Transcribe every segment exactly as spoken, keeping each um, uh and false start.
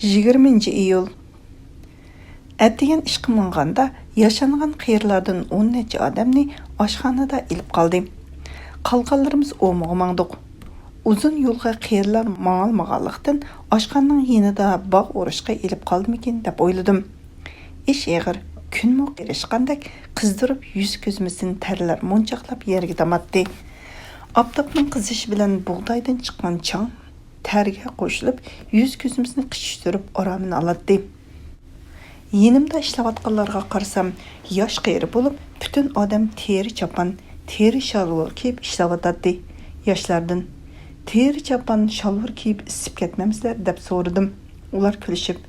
يىگىرمىنچى ئىيۇل. ئەتىگەن ئىشقا ماڭغاندا ياشانغان قېرىلاردىن ئون نەچچە ئادەمنى ئاشخانىدا ئېلىپ قالدى. قالغانلىرىمىز ئومىغا ماڭدۇق. ئۇزۇن يولغا قېرىلار ماڭالمىغانلىقتىن، ئاشخانىنىڭ يېنىدا باغ ئورۇشقا ئېلىپ قالدىمىكىن دەپ ئويلىدىم. ئىش ئېغىر، كۈنمۇ قېرىشقاندەك قىزدۇرۇپ، يۈز كۆزىمىزدىن تەرلەر مونچاقلاپ يەرگە تاماتتى. ئاپتاپنىڭ قىزىشى بىلەن بۇغدايدىن چىققان چاڭ تەرگە قوشۇلۇپ، يۈز كۆزىمىزنى قىچىشتۇرۇپ ئارامىنى ئالاتتى. يېنىمدا ئىشلەۋاتقانلارغا قارىسام، ياش قېرى بولۇپ، پۈتۈن ئادەم تېرە چاپان، تېرە شالۋار كىيىپ ئىشلەۋاتاتتى. ياشلاردىن، «تېرە چاپان، شالۋار كىيىپ ئىسسىپ كەتمەمسىلەر؟» دەپ سورىدىم. ئۇلار كۈلۈشۈپ،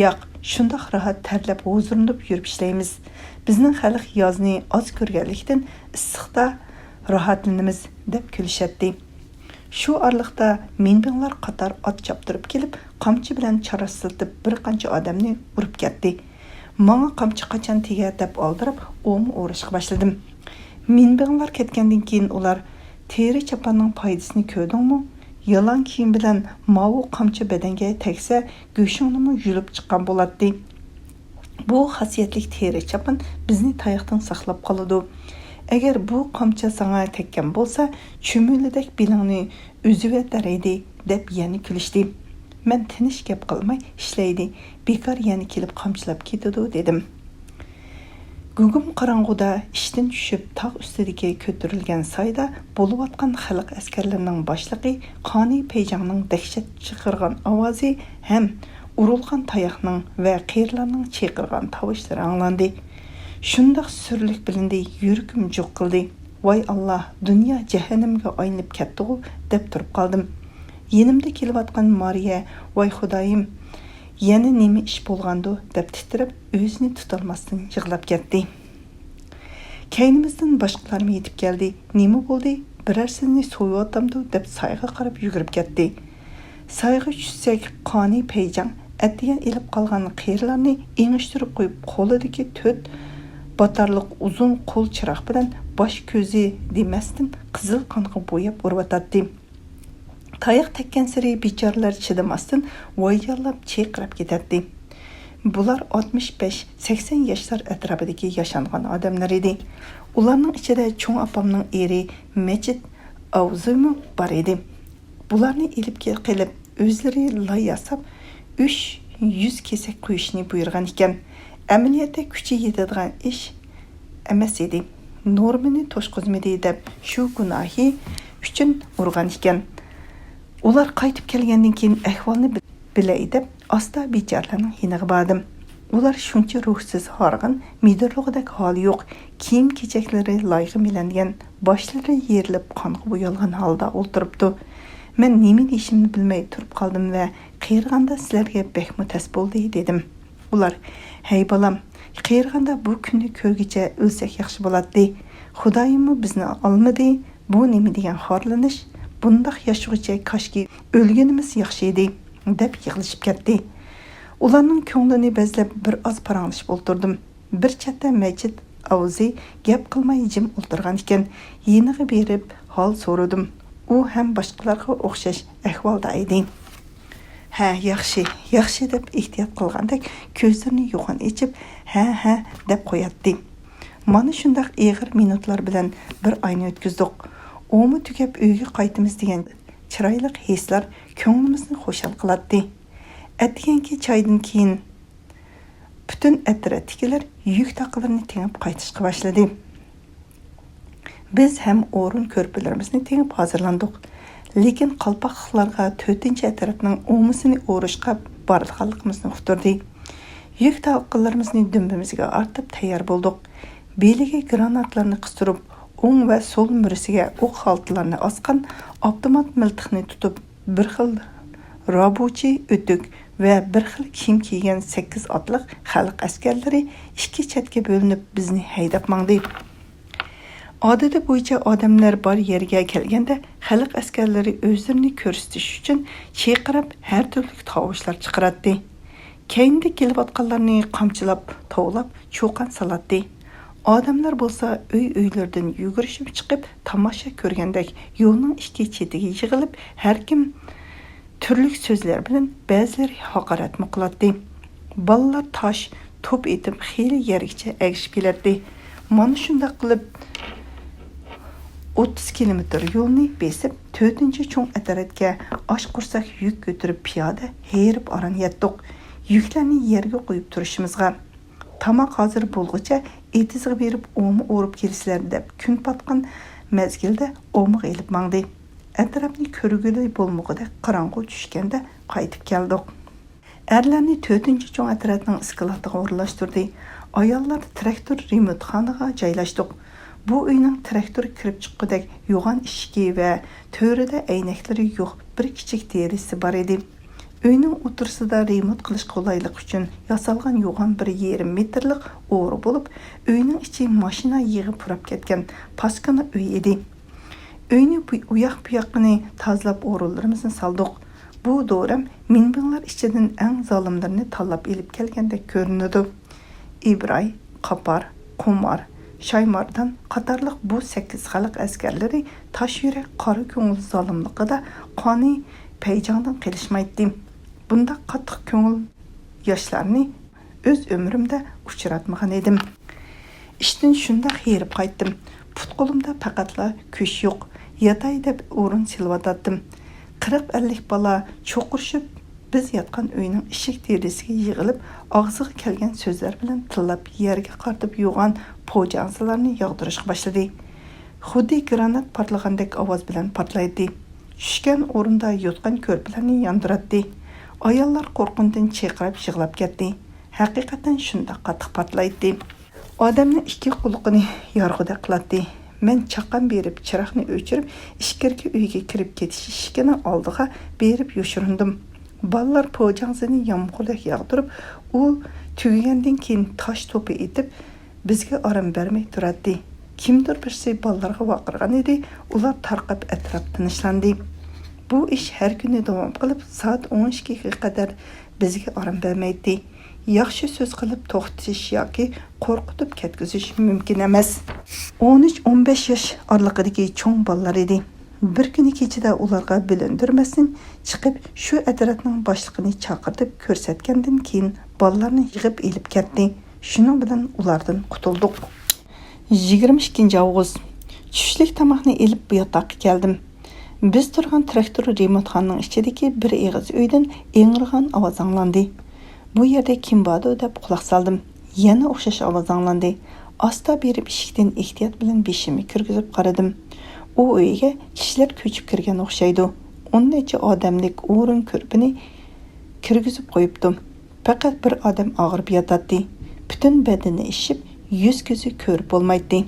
«ياق، شۇنداق راھەت تەرلەپ ھۇزۇرلىنىپ يۈرۈپ ئىشلەيمىز. بىزنىڭ خەلق يازنى ئاز كۆرگەنلىكتىن، ئىسسىقتا راھەتلىنىمىز» دەپ كۈلۈشەتتى. شۇ ئارىلىقتا مىنبىڭلار قاتار ئات چاپتۇرۇپ كېلىپ، قامچا بىلەن چاراسلىتىپ بىر قانچە ئادەمنى ئۇرۇپ كەتتى. ماڭا قامچا قاچان تېگەر دەپ ئالدىراپ، ئومۇ ئورۇشقا باشلىدىم. مىنبىڭلار كەتكەندىن كېيىن ئۇلار، «تېرە چاپاننىڭ پايدىسىنى كۆردۈڭمۇ؟ يالاڭ كىيىم بىلەن ماۋۇ قامچا بەدەنگە تەگسە، گۆشۈڭنىمۇ يۇلۇپ چىققان بولاتتى. بۇ خاسىيەتلىك تېرە چاپان بىزنى تاياقتىن ساقلاپ قالىدۇ. ئەگەر بۇ قامچا ساڭا تەگكەن بولسا، چۈمۈلىدەك بېلىڭنى ئۈزۈۋېتەر ئىدى» دەپ يەنە كۈلۈشتى. مەن تىنچ گەپ قىلماي، «ئىشلەيدۇ، بىكار يەنە كېلىپ قامچىلاپ كېتىدۇ» دېدىم. گۇگۇم قاراڭغۇدا ئىشتىن چۈشۈپ، تاغ ئۈستىدىكى كۆتۈرۈلگەن سايدا بولۇۋاتقان خەلق ئەسكەرلىرىنىڭ باشلىقى قانى پەيجاڭنىڭ دەھشەت چىقارغان ئاۋازى ھەم ئۇرۇلغان تاياقنىڭ ۋە قېرىلارنىڭ چىقارغان تاۋۇشلىرى ئاڭلاندى. شۇنداق سۈرلۈك بىلىندى، يۈرىكىم جۇق قىلدى. «ۋاي ئاللا، دۇنيا جەھەننەمگە ئايلىنىپ كەتتىغۇ» دەپ تۇرۇپ قالدىم. يېنىمدا كېلىۋاتقان مارىيە، «ۋاي خۇدايىم، يەنە نېمە ئىش بولغاندۇ؟» دەپ تىترەپ، ئۆزىنى تۇتالماستىن يىغلاپ كەتتى. كەينىمىزدىن باشقىلارمۇ يېتىپ كەلدى. «نېمە بولدى؟ بىرەر سىزنى سويۇۋاتامدۇ؟» دەپ سايغا قاراپ يۈگۈرۈپ كەتتى. سايغا چۈشسەك، قانى پەيجاڭ ئەتىگەن ئېلىپ قالغان قېرىلارنى ئېڭىشتۈرۈپ قويۇپ، قولىدىكى تۆت باتارلىق ئۇزۇن قول چىراغ بىلەن باش كۆزى دېمەستىن قىزىل قانغا بوياپ ئۇرۇۋاتاتتى. تاياق تەگكەنسېرى بىچارىلەر چىدىماستىن ۋايجانلاپ چىرقىراپ كېتەتتى. بۇلار ئاتمىش بەش، سەكسەن ياشلار ئەتراپىدىكى ياشانغان ئادەملەر ئىدى. ئۇلارنىڭ ئىچىدە چوڭ ئاپامنىڭ ئېرى مەجىت ئاۋزىمۇ بار ئىدى. بۇلارنى ئېلىپ كېلىپ، ئۆزلىرى لاي ياساپ، ئۈچ يۈز كېسەك قويۇشنى بۇيرۇغان ئىكەن. ئەمەلىيەتتە كۈچى يېتىدىغان ئىش ئەمەس ئىدى. نورمىنى توشقۇزمىدى دەپ، شۇ گۇناھى ئۈچۈن ئۇرغان ئىكەن. ئۇلار قايتىپ كەلگەندىن كېيىن ئەھۋالنى بىل-، بىلەي دەپ، ئاستا بىچارىلەرنىڭ يېنىغا باردىم. ئۇلار شۇنچە روھسىز، ھارغىن، مىدىرلىغۇدەك ھالى يوق، كىيىم-كېچەكلىرى لايغا مىلەنگەن، باشلىرى يېرىلىپ قانغا بويالغان ھالدا ئولتۇرۇپتۇ. مەن نېمە دېيىشىمنى بىلمەي تۇرۇپ قالدىم ۋە، «قېرىغاندا سىلەرگە بەكمۇ تەس بولدى» دېدىم. ئۇلار، «ھەي بالام، قېرىغاندا بۇ كۈننى كۆرگۈچە ئۆلسەك ياخشى بولاتتى. خۇدايىممۇ بىزنى ئالمىدى، بۇ نېمە دېگەن خارلىنىش، بۇنداق ياشىغۇچە كاشكى ئۆلگىنىمىز ياخشى ئىدى» دەپ يىغلىشىپ كەتتى. ئۇلارنىڭ كۆڭلىنى بەزلەپ بىر ئاز پاراڭلىشىپ ئولتۇردۇم. بىر چەتتە مەجىت ئاۋزى گەپ قىلماي جىم ئولتۇرغان ئىكەن، يېنىغا بېرىپ ھال سورىدىم. ئۇ ھەم باشقىلارغا ئوخشاش ئەھۋالدا ئىدى. «ھە، ياخشى، ياخشى» دەپ ئېھتىيات قىلغاندەك كۆزلىرىنى يوغان ئېچىپ، «ھە، ھە» دەپ قوياتتى. مانا شۇنداق ئېغىر مىنۇتلار بىلەن بىر ئاينى ئۆتكۈزدۇق. ئومۇ تۈگەپ ئۆيگە قايتىمىز دېگەن چىرايلىق ھېسلار كۆڭلىمىزنى خۇشال قىلاتتى. ئەتىگەنكى چايدىن كېيىن پۈتۈن ئەترەتتىكىلەر يۈك تاقىلىرىنى تېڭىپ قايتىشقا باشلىدى. بىز ھەم ئورۇن كۆرپىلىرىمىزنى تېڭىپ ھازىرلاندۇق. لېكىن قالپاقلىقلارغا تۆتىنچى ئەترەتنىڭ ئومىسىنى ئورۇشقا بارىدىغانلىقىمىزنى ئۇقتۇردى. يۈك تاقىلىرىمىزنى دۈمبىمىزگە ئارتىپ تەييار بولدۇق. بېلىگە گراناتلارنى قىستۇرۇپ، ئوڭ ۋە سول مۈرىسىگە ئوق خالتىلارنى ئاسقان، ئاپتومات مىلتىقنى تۇتۇپ، بىر خىل رابوچى ئۆتۈك ۋە بىر خىل كىيىم كىيگەن سەككىز ئاتلىق خەلق ئەسكەرلىرى ئىككى چەتكە بۆلۈنۈپ، بىزنى ھەيدەپ ماڭدى. ئادىتى بويىچە ئادەملەر بار يەرگە كەلگەندە، خەلق ئەسكەرلىرى ئۆزلىرىنى كۆرسىتىش ئۈچۈن چىرقىراپ، ھەر تۈرلۈك تاۋۇشلار چىقىراتتى. كەينىدە كېلىۋاتقانلارنى قامچىلاپ، توۋلاپ، چۇقان سالاتتى. ئادەملەر بولسا ئۆي-ئۆيلىرىدىن يۈگۈرۈشۈپ چىقىپ، تاماشا كۆرگەندەك يولنىڭ ئىككى چېتىگە يىغىلىپ، ھەركىم تۈرلۈك سۆزلەر بىلەن بەزىلىرى ھاقارەتمۇ قىلاتتى. بالىلار تاش، توپ ئېتىپ خېلى يەرگىچە ئەگىشىپ كېلەتتى. مانا شۇنداق قىلىپ ئوتتۇز كىلومېتىر يولنى بېسىپ، تۆتىنچى چوڭ ئەترەتكە ئاچ قورساق يۈك كۆتۈرۈپ پىيادە ھېرىپ ئاران يەتتۇق. يۈكلەرنى يەرگە قويۇپ تۇرۇشىمىزغا، تاماق ھازىر بولغۇچە ئېتىزغا بېرىپ ئوما ئورۇپ كېلىسىلەر دەپ كۈن پاتقان مەزگىلدە ئومىغا ئېلىپ ماڭدى. ئەتراپنى كۆرگىلى بولمىغۇدەك قاراڭغۇ چۈشكەندە قايتىپ كەلدۇق. ئەرلەرنى تۆتىنچى چوڭ ئەترەتنىڭ ئىسكىلاتىغا ئورۇنلاشتۇردى. ئاياللار تىراكتور رېمونتخانىغا جايلاشتۇق. بۇ ئۆينىڭ تىراكتور كىرىپ چىققۇدەك يوغان ئىشىكى ۋە تۆرىدە ئەينەكلىرى يوق بىر كىچىك دېرىزىسى بار ئىدى. ئۆينىڭ ئوتتۇرىسىدا رېمونت قىلىشقا قولايلىق ئۈچۈن ياسالغان يوغان بىر يېرىم مېتىرلىق ئورا بولۇپ، ئۆينىڭ ئىچى ماشىنا يېغى پۇراپ كەتكەن پاسكىنا ئۆي ئىدى. ئۆينى بۇ، ئۇياق-بۇياقىنى تازىلاپ، ئورۇنلىرىمىزنى سالدۇق. بۇ دورەم مىنبىڭلار ئىچىدىن ئەڭ زالىملىرىنى تاللاپ ئېلىپ كەلگەندەك كۆرۈنىدۇ. ئىبراي، قاپار، قۇمار، شايماردان قاتارلىق بۇ سەككىز خەلق ئەسكەرلىرى تاش يۈرەك، قارا كۆڭۈل زالىملىقىدا قانى پەيجاڭدىن قېلىشمايتتى. بۇنداق قاتتىق كۆڭۈل ياشلارنى ئۆز ئۆمرۈمدە ئۇچراتمىغان ئىدىم. ئىشتىن شۇنداق ھېرىپ قايتتىم. پۇت-قولۇمدا پەقەتلا كۈچ يوق. ياتاي دەپ ئورۇن سېلىۋاتاتتىم. قىرىق-ئەللىك بالا چوقۇرۇشۇپ، بىز ياتقان ئۆينىڭ ئىشىك دېرىزىسىگە يىغىلىپ، ئاغزىغا كەلگەن سۆزلەر بىلەن تىللاپ، يەرگە قارىتىپ يوغان پوجاڭزىلارنى ياغدۇرۇشقا باشلىدى. خۇددى گرانات پارتلىغاندەك ئاۋاز بىلەن پارتلايتتى. چۈشكەن ئورۇندا يوتقان كۆرپىلەرنى ياندۇراتتى. ئاياللار قورقۇندىن چىرقىراپ يىغلاپ كەتتى. ھەقىقەتەن شۇنداق قاتتىق پارتلايتتى. ئادەمنىڭ ئىككى قۇلىقىنى يارغۇدەك قىلاتتى. مەن چاققان بېرىپ چىراغنى ئۆچۈرۈپ، ئىچكىرىكى ئۆيگە كىرىپ كېتىش ئىشىكىنىڭ ئالدىغا بېرىپ يوشۇرۇندۇم. بالىلار پوجاڭزىنى يامغۇردەك ياغدۇرۇپ، ئۇ تۈگىگەندىن كېيىن تاش توپى ئېتىپ، بىزگە ئارام بەرمەي تۇراتتى. كىمدۇر بىرسى بالىلارغا ۋارقىرىغان ئىدى، ئۇلار تارقاپ ئەتراپ تىنچلاندى. بۇ ئىش ھەر كۈنى داۋام قىلىپ، سائەت ئون ئىككىگە قەدەر بىزگە ئارام بەرمەيتتى. ياخشى سۆز قىلىپ توختىتىش ياكى قورقۇتۇپ كەتكۈزۈش مۇمكىن ئەمەس. ئون ئۈچ، ئون بەش ياش ئارىلىقىدىكى چوڭ بالىلار ئىدى. بىر كۈنى كېچىدە ئۇلارغا بىلىندۈرمەستىن چىقىپ، شۇ ئەترەتنىڭ باشلىقىنى چاقىرتىپ كۆرسەتكەندىن كېيىن، بالىلارنى يىغىپ ئېلىپ كەتتى. شۇنىڭ بىلەن ئۇلاردىن قۇتۇلدۇق. يىگىرمە ئىككىنچى ئاۋغۇست. چۈشلۈك تاماقنى ئېلىپ بۇ ياتاققا كەلدىم. بىز تۇرغان تىراكتور رېمونتخانىنىڭ ئىچىدىكى بىر ئېغىز ئۆيدىن ئىڭرىغان ئاۋاز ئاڭلاندى. بۇ يەردە كىم باردۇ دەپ قۇلاق سالدىم. يەنە ئوخشاش ئاۋاز ئاڭلاندى. ئاستا بېرىپ ئىشىكتىن ئېھتىيات بىلەن بېشىمنى كىرگۈزۈپ قارىدىم. ئۇ ئۆيگە كىشىلەر كۆچۈپ كىرگەن ئوخشايدۇ. ئون نەچچە ئادەملىك ئورۇن كۆرپىنى كىرگۈزۈپ قويۇپتۇ. پەقەت بىر ئادەم ئاغرىپ ياتاتتى. پۈتۈن بەدىنى ئىششىپ، يۈز-كۆزى كۆرۈپ بولمايتتى.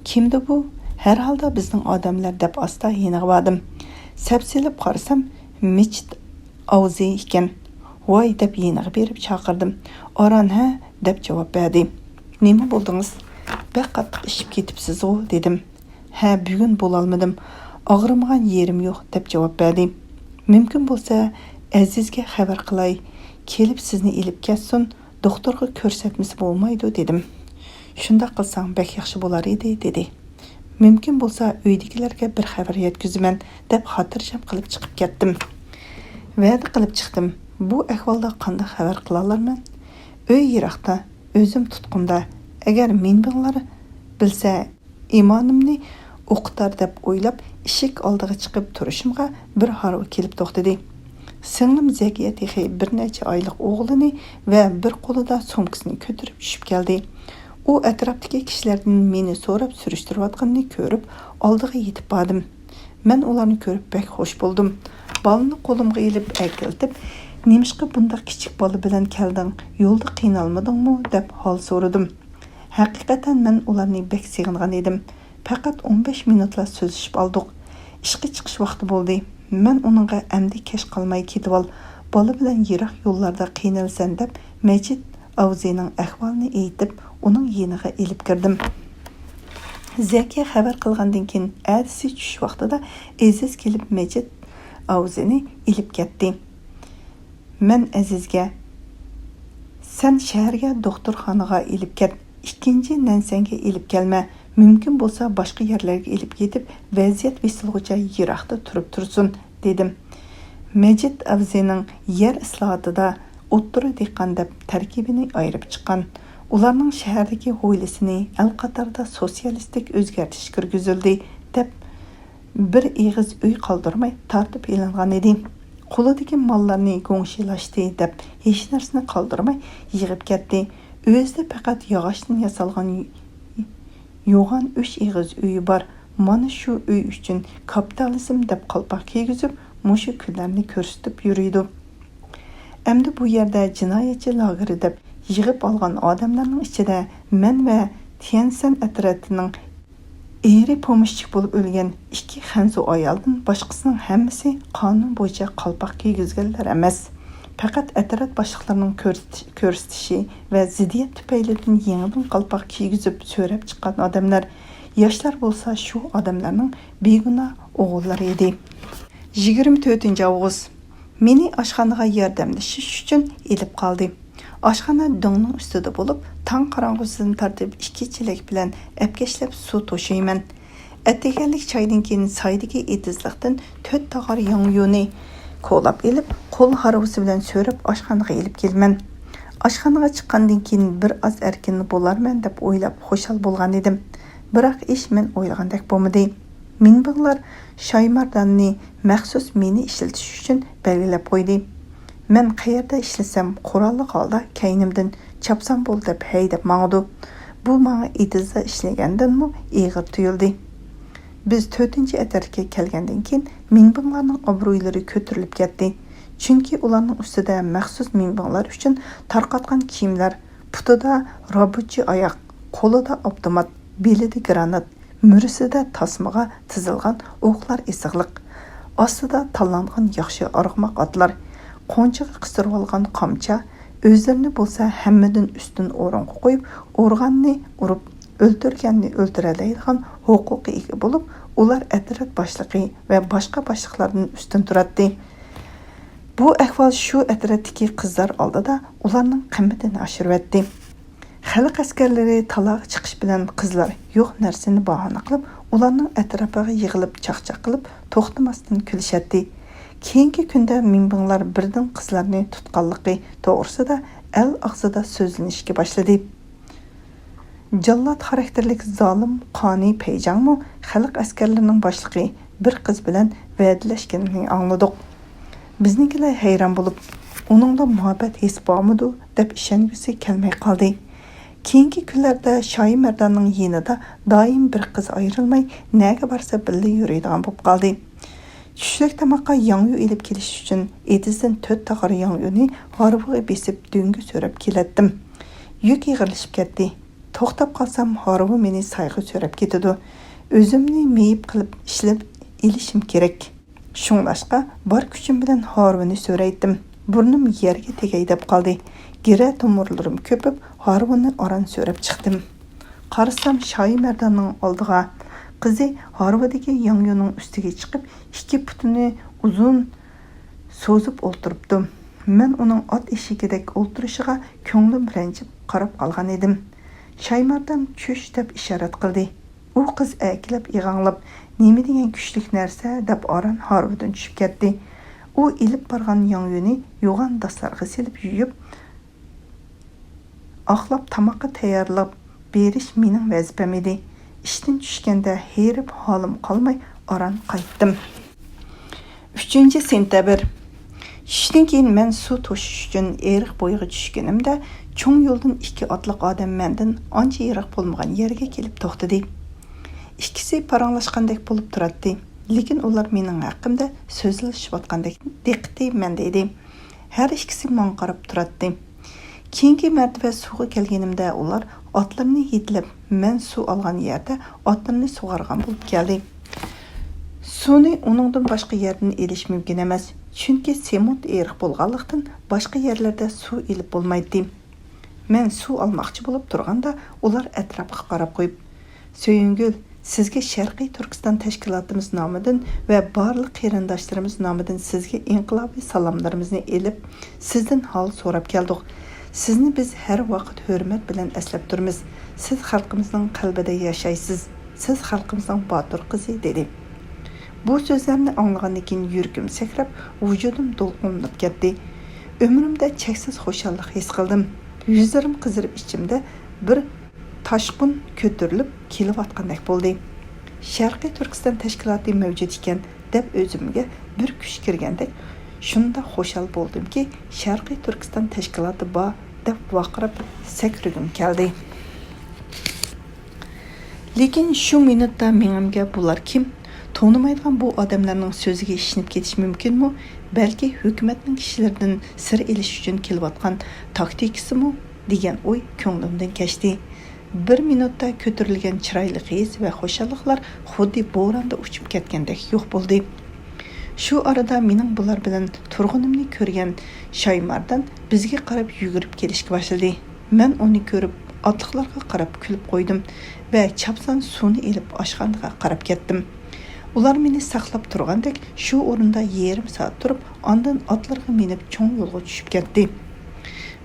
كىمدۇ بۇ؟ ھەرھالدا بىزنىڭ ئادەملەر دەپ ئاستا يېنىغا باردىم. سەپسېلىپ قارىسام، مىچىت ئاۋزى ئىكەن. ۋاي دەپ يېنىغا بېرىپ چاقىردىم. ئاران ھە دەپ جاۋاب بەردى. نېمە بولدىڭىز؟ بەك قاتتىق ئىششىپ كېتىپسىزغۇ دېدىم. ھە، بۈگۈن بولالمىدىم. ئاغرىمىغان يېرىم يوق دەپ جاۋاب بەردى. مۇمكىن بولسا ئەزىزگە خەۋەر قىلاي، كېلىپ سىزنى ئېلىپ كەتسۇن، دوختۇرغا كۆرسەتمىسە بولمايدۇ دېدىم. شۇنداق قىلساڭ بەك ياخشى بولار ئىدى دېدى. مۇمكىن بولسا ئۆيدىكىلەرگە بىر خەۋەر يەتكۈزىمەن دەپ خاتىرجەم قىلىپ چىقىپ كەتتىم. ۋەدە قىلىپ چىقتىم. بۇ ئەھۋالدا قانداق خەۋەر قىلالارمەن؟ ئۆي يىراقتا، ئۆزۈم تۇتقۇندا. ئەگەر مىنبىڭلار بىلسە، ئىمانىمنى ئوقۇتار دەپ ئويلاپ، ئىشىك ئالدىغا چىقىپ تۇرۇشۇمغا بىر ھارۋا كېلىپ توختىدى. سىڭلىم زەكىيە تېخى بىر نەچچە ئايلىق ئوغلىنى ۋە بىر قولىدا سومكىسىنى كۆتۈرۈپ چۈشۈپ كەلدى. ئۇ ئەتراپتىكى كىشىلەردىن مېنى سوراپ سۈرۈشتۈرۈۋاتقىنىنى كۆرۈپ، ئالدىغا يېتىپ باردىم. مەن ئۇلارنى كۆرۈپ بەك خوش بولدۇم. بالىنى قولۇمغا ئېلىپ ئەكېلىپ، نېمىشقا بۇنداق كىچىك بالا بىلەن كەلدىڭ؟ يولدا قىينالمىدىڭمۇ؟ دەپ ھال سورىدىم. ھەقىقەتەن مەن ئۇلارنى بەك سېغىنغان ئىدىم. پەقەت ئون بەش مىنۇتلا سۆزلىشىپ ئالدۇق. ئىشقا چىقىش ۋاقتى بولدى. مەن ئۇنىڭغا ئەمدى كەچ قالماي كېتىۋال، بالا بىلەن يىراق يوللاردا قىينىلىسەن دەپ مەجىت ئاۋزىنىڭ ئەھۋالىنى ئېيتىپ، ئۇنىڭ يېنىغا ئېلىپ كىردىم. زەكىيە خەۋەر قىلغاندىن كېيىن، ئەتىسى چۈش ۋاقتىدا ئەزىز كېلىپ مەجىت ئاۋزىنى ئېلىپ كەتتى. مەن ئەزىزگە، سەن شەھەرگە دوختۇرخانىغا ئېلىپ كەت، ئىككىنچى نەنسەنگە ئېلىپ كەلمە، مۇمكىن بولسا باشقا يەرلەرگە ئېلىپ كېتىپ، ۋەزىيەت بېسىلغۇچە يىراقتا تۇرۇپ تۇرسۇن، دېدىم. مەجىت ئەۋزىنىڭ يەر ئىسلاھاتىدا ئوتتۇرا دېھقان دەپ تەركىبىنى ئايرىپ چىققان. ئۇلارنىڭ شەھەردىكى ھويلىسىنى ئەل قاتارىدا سوتسىيالىستىك ئۆزگەرتىش كىرگۈزۈلدى دەپ بىر ئېغىز ئۆي قالدۇرماي تارتىپ ئېلىنغان ئىدى. قولىدىكى ماللارنى گۇڭشىلاشتى دەپ ھېچنەرسىنى قالدۇرماي يىغىپ كەتتى. ئۆزىدە پەقەت ياغاچتىن ياسالغان يوغان ئۈچ ئېغىز ئۆيى بار. مانا شۇ ئۆي ئۈچۈن كاپىتالىزم دەپ قالپاق كىيگۈزۈپ، مۇشۇ كۈنلەرنى كۆرسىتىپ يۈرىدۇ. ئەمدى بۇ يەردە جىنايەتچى لاگېرى دەپ يىغىپ ئالغان ئادەملەرنىڭ ئىچىدە مەن ۋە تيەنسەن ئەترىتىنىڭ ئېرى پومېشچىك بولۇپ ئۆلگەن ئىككى خەنزۇ ئايالدىن باشقىسىنىڭ ھەممىسى قانۇن بويىچە قالپاق كىيگۈزگەنلەر ئەمەس. پەقەت ئەترەت باشلىقلىرىنىڭ كۆرسىتىش-، كۆرسىتىشى ۋە زىددىيەت تۈپەيلىدىن يېڭىدىن قالپاق كىيگۈزۈپ سۆرەپ چىققان ئادەملەر، ياشلار بولسا شۇ ئادەملەرنىڭ بىگۇناھ ئوغۇللىرى ئىدى. يىگىرمە تۆتىنچى ئاۋغۇست. مېنى ئاشخانىغا ياردەملىشىش ئۈچۈن ئېلىپ قالدى. ئاشخانا دۆڭنىڭ ئۈستىدە بولۇپ، تاڭ قاراڭغۇسىدىن تارتىپ ئىككى چېلەك بىلەن ئەپكەشلەپ سۇ توشۇيمەن. ئەتىگەنلىك چايدىن كېيىن سايدىكى ئېتىزلىقتىن تۆت تاغار ياڭيۇنى كولاپ ئېلىپ، قول ھارۋىسى بىلەن سۆرەپ ئاشخانىغا ئېلىپ كېلىمەن. ئاشخانىغا چىققاندىن كېيىن بىر ئاز ئەركىن بولارمەن دەپ ئويلاپ خۇشال بولغان ئىدىم. بىراق ئىش مەن ئويلىغاندەك بولمىدى. مىنبىڭلار شايمارداننى مەخسۇس مېنى ئىشلىتىش ئۈچۈن بەلگىلەپ قويدى. مەن قەيەردە ئىشلىسەم، قوراللىق ھالدا كەينىمدىن چاپسان بول دەپ ھەيدەپ ماڭىدۇ. بۇ ماڭا ئېتىزدا ئىشلىگەندىنمۇ ئېغىر تۇيۇلدى. بىز تۆتىنچى ئەترەتكە كەلگەندىن كېيىن، مىنبىڭلارنىڭ ئابرۇيلىرى كۆتۈرۈلۈپ كەتتى. چۈنكى ئۇلارنىڭ ئۈستىدە مەخسۇس مىنبىڭلار ئۈچۈن تارقاتقان كىيىملەر، پۇتىدا رابوچىي ئاياق، قولىدا ئاپتومات، بېلىدە گرانات، مۈرىسىدە تاسمىغا تىزىلغان ئوقلار ئېسىقلىق، ئاستىدا تاللانغان ياخشى ئارغىماق ئاتلار، قونچىغا قىستۇرۇۋالغان قامچا، ئۆزلىرىنى بولسا ھەممىدىن ئۈستۈن ئورۇنغا قويۇپ، ئۇرغاننى ئۇرۇپ، ئۆلتۈرگەننى ئۆلتۈرەلەيدىغان ھوقۇققا ئىگە بولۇپ، ئۇلار ئەترەت باشلىقى ۋە باشقا باشلىقلاردىن ئۈستۈن تۇراتتى. بۇ ئەھۋال شۇ ئەترەتتىكى قىزلار ئالدىدا ئۇلارنىڭ قىممىتىنى ئاشۇرۇۋەتتى. خەلق ئەسكەرلىرى تالاغا چىقىش بىلەن قىزلار يوق نەرسىنى باھانە قىلىپ، ئۇلارنىڭ ئەتراپىغا يىغىلىپ چاقچاق قىلىپ، توختىماستىن كۈلۈشەتتى. كېيىنكى كۈندە مىڭبىڭلار بىردىن قىزلارنى تۇتقانلىقى توغرىسىدا ئەل ئاغزىدا سۆزلىنىشكە باشلىدى. جاللات خاراكتېرلىك زالىم قانى پەيجاڭمۇ خەلق ئەسكەرلىرىنىڭ باشلىقى بىر قىز بىلەن ۋەدىلەشكىنىنى ئاڭلىدۇق. بىزنىڭكىلەر ھەيران بولۇپ، ئۇنىڭدا مۇھەببەت ھېسى بارمىدۇ دەپ ئىشەنگۈسى كەلمەي قالدى. كېيىنكى كۈنلەردە شايى مەرداننىڭ يېنىدا دائىم بىر قىز ئايرىلماي، نەگە بارسا بىللە يۈرىدىغان بولۇپ قالدى. چۈشلۈك تاماققا ياڭيۇ ئېلىپ كېلىش ئۈچۈن ئېتىزدىن تۆت تاغار ياڭيۇنى ھارۋىغا بېسىپ دۆڭگە سۆرەپ كېلەتتىم. يۈك ئېغىرلىشىپ كەتتى. توختاپ قالسام، ھارۋا مېنى سايغا سۆرەپ كېتىدۇ. ئۆزۈمنى مېيىپ قىلىپ ئىشلەپ ئېلىشىم كېرەك. شۇڭلاشقا، بار كۈچۈم بىلەن ھارۋىنى سۆرەيتتىم. بۇرنۇم يەرگە تېگەي دەپ قالدى. گىرە تومۇرلىرىم كۆپۈپ، ھارۋىنى ئاران سۆرەپ چىقتىم. قارىسام، شايى مەرداننىڭ ئالدىغا قىزى ھارۋىدىكى ياڭيۇنىڭ ئۈستىگە چىقىپ، ئىككى پۇتىنى ئۇزۇن سوزۇپ ئولتۇرۇپتۇ. مەن ئۇنىڭ ئات ئېشىكىدەك ئولتۇرۇشىغا كۆڭلۈم رەنجىپ قاراپ قالغان ئىدىم. شايماردان چۈش دەپ ئىشارەت قىلدى. ئۇ قىز ئەركىلەپ ئىغاڭلاپ، نېمە دېگەن كۈچلۈك نەرسە دەپ ئاران ھارۋىدىن چۈشۈپ كەتتى. ئۇ ئېلىپ بارغان ياڭيۇنى يوغان داسلارغا سېلىپ يۇيۇپ، ئاقلاپ تاماققا تەييارلاپ بېرىش مېنىڭ ۋەزىپەم ئىدى. ئىشتىن چۈشكەندە ھېرىپ ھالىم قالماي ئاران قايتتىم. ئۈچىنچى سېنتەبىر. چۈشتىن كېيىن مەن سۇ توشۇش ئۈچۈن ئېرىق بويىغا چۈشكىنىمدە، چوڭ يولدىن ئىككى ئاتلىق ئادەم مەندىن ئانچە يىراق بولمىغان يەرگە كېلىپ توختىدى. ئىككىسى پاراڭلاشقاندەك بولۇپ تۇراتتى، لېكىن ئۇلار مېنىڭ ھەققىمدە سۆزلىشىۋاتقاندەك، دىققىتى مەندە ئىدى. ھەر ئىككىسى ماڭا قاراپ تۇراتتى. كېيىنكى مەرتىۋە سۇغا كەلگىنىمدە ئۇلار ئاتلىرىنى يېتىلەپ، مەن سۇ ئالغان يەردە ئاتلىرىنى سۇغارغان بولۇپ كەلدى. سۇنى ئۇنىڭدىن باشقا يەردىن ئېلىش مۇمكىن ئەمەس، چۈنكى سېمونت ئېرىق بولغانلىقتىن، باشقا يەرلەردە سۇ ئېلىپ بولمايتتى. مەن سۇ ئالماقچى بولۇپ تۇرغاندا، ئۇلار ئەتراپقا قاراپ قويۇپ، سۆيۈنگۈل، سىزگە شەرقىي تۈركىستان تەشكىلاتىمىز نامىدىن ۋە بارلىق قېرىنداشلىرىمىز نامىدىن سىزگە ئىنقىلابىي سالاملىرىمىزنى ئېلىپ، سىزدىن ھال سوراپ كەلدۇق. سىزنى بىز ھەر ۋاقىت ھۆرمەت بىلەن ئەسلەپ تۇرىمىز. سىز خەلقىمىزنىڭ قەلبىدە ياشايسىز. سىز خەلقىمىزنىڭ باتۇر قىزى، دېدى. بۇ سۆزلەرنى ئاڭلىغاندىن كېيىن يۈرىكىم سەكرەپ، ۋۇجۇدۇم دولقۇنلىنىپ كەتتى. ئۆمرۈمدە چەكسىز خۇشاللىق ھېس قىلدىم. يۈزلىرىم قىزىرىپ، ئىچىمدە بىر تاشقۇن كۆتۈرۈلۈپ كېلىۋاتقاندەك بولدى. شەرقىي تۈركىستان تەشكىلاتى مەۋجۇت ئىكەن، دەپ ئۆزۈمگە بىر كۈچ كىرگەندەك، شۇنداق خۇشال بولدۇمكى، شەرقىي تۈركىستان تەشكىلاتى بار، دەپ ۋارقىراپ سەكرىگۈم كەلدى. لېكىن شۇ مىنۇتتا مېڭەمگە بۇلار كىم؟ تونۇمايدىغان بۇ ئادەملەرنىڭ سۆزىگە ئىشىنىپ كېتىش مۇمكىنمۇ؟ بەلكى ھۆكۈمەتنىڭ كىشىلىرىدىن سىر ئېلىش ئۈچۈن كېلىۋاتقان تاكتىكىسىمۇ؟ دېگەن ئوي كۆڭلۈمدىن كەچتى. بىر مىنۇتتا كۆتۈرۈلگەن چىرايلىق ھېس ۋە خۇشاللىقلار خۇددى بوراندا ئۇچۇپ كەتكەندەك يوق بولدى. شۇ ئارىدا مېنىڭ بۇلار بىلەن تۇرغىنىمنى كۆرگەن شايماردان بىزگە قاراپ يۈگۈرۈپ كېلىشكە باشلىدى. مەن ئۇنى كۆرۈپ، ئاتلىقلارغا قاراپ كۈلۈپ قويدۇم ۋە چاپسان سۇنى ئېلىپ ئاشخانىغا قاراپ كەتتىم. ئۇلار مېنى ساقلاپ تۇرغاندەك، شۇ ئورۇندا يېرىم سائەت تۇرۇپ، ئاندىن ئاتلىرىغا مىنىپ چوڭ يولغا چۈشۈپ كەتتى.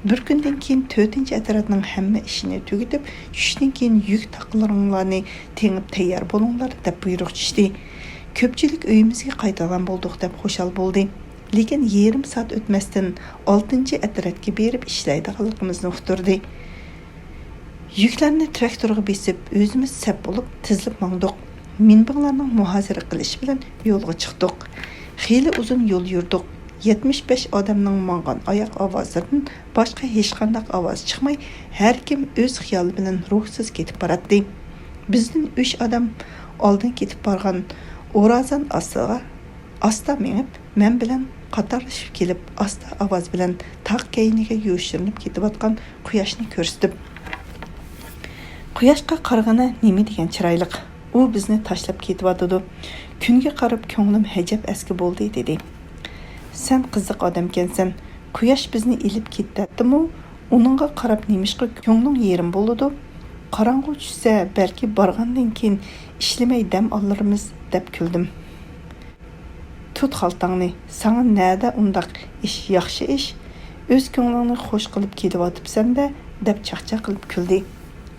بىر كۈندىن كېيىن تۆتىنچى ئەترەتنىڭ ھەممە ئىشىنى تۈگىتىپ، چۈشتىن كېيىن يۈك تاقلىرىڭلارنى تېڭىپ تەييار بولۇڭلار، دەپ بۇيرۇق چۈشتى. كۆپچىلىك ئۆيىمىزگە قايتىدىغان بولدۇق، دەپ خۇشال بولدى. لېكىن يېرىم سائەت ئۆتمەستىن ئالتىنچى ئەترەتكە بېرىپ ئىشلەيدىغانلىقىمىزنى ئۇقتۇردى. يۈكلەرنى تىراكتورغا بېسىپ، ئۆزىمىز سەپ بولۇپ تىزىلىپ ماڭدۇق. مىنبىڭلارنىڭ مۇھازىرە قىلىشى بىلەن يولغا چىقتۇق. خېلى ئۇزۇن يول يۈردۇق. يەتمىش بەش ئادەمنىڭ ماڭغان ئاياق ئاۋازلىرىدىن باشقا ھېچقانداق ئاۋاز چىقماي، ھەركىم ئۆز خىيالى بىلەن روھسىز كېتىپ باراتتى. بىزدىن ئۈچ ئادەم ئالدىن كېتىپ بارغان ئورازان ئاستىغا ئاستا مېڭىپ، مەن بىلەن قاتارلىشىپ كېلىپ، ئاستا ئاۋاز بىلەن تاغ كەينىگە يوشۇرۇنۇپ كېتىۋاتقان قۇياشنى كۆرسىتىپ، «قۇياشقا قارىغىنا نېمە دېگەن چىرايلىق! ئۇ بىزنى تاشلاپ كېتىۋاتىدۇ. كۈنگە قاراپ كۆڭلۈم ھەجەپ ئەسكى بولدى» دېدى. «سەن قىزىق ئادەمكەنسەن. قۇياش بىزنى ئېلىپ كېتەتتىمۇ، ئۇنىڭغا قاراپ نېمىشقا كۆڭلۈڭ يېرىم بولىدۇ؟ قاراڭغۇ چۈشسە، بەلكى بارغاندىن كېيىن ئىشلىمەي دەم ئالىرمىز» دەپ كۈلدۈم. «تۇت خالتاڭنى، ساڭا نەدە ئۇنداق ئىش ياخشى ئىش؟ ئۆز كۆڭلۈڭنى خوش قىلىپ كېتىۋاتىپسەن-دە» دەپ چاقچاق قىلىپ كۈلدى.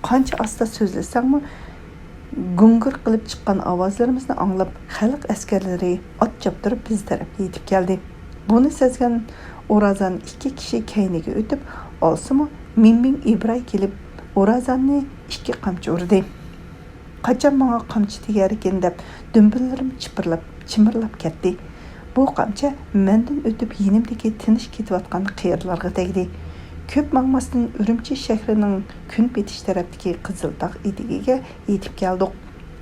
قانچە ئاستا سۆزلىسەڭمۇ، گۇڭگۇر قىلىپ چىققان ئاۋازلىرىمىزنى ئاڭلاپ، خەلق ئەسكەرلىرى ئات چاپتۇرۇپ بىز تەرەپكە يېتىپ كەلدى. بۇنى سەزگەن ئورازان ئىككى كىشى كەينىگە ئۆتۈپ ئالسىمۇ، مىڭمىڭ ئىبراي كېلىپ ئورازاننى ئىككى قامچا ئۇردى. قاچان ماڭا قامچا تېگەركىن دەپ دۈمبىلىرىم چىپىرلاپ، چىمىرلاپ كەتتى. بۇ قامچا مەندىن ئۆتۈپ يېنىمدىكى تىنچ كېتىۋاتقان قېرىلارغا تەگدى. كۆپ ماڭماستىن ئۈرۈمچى شەھىرىنىڭ كۈنپېتىش تەرەپتىكى قىزىل تاغ ئېتىكىگە يېتىپ كەلدۇق.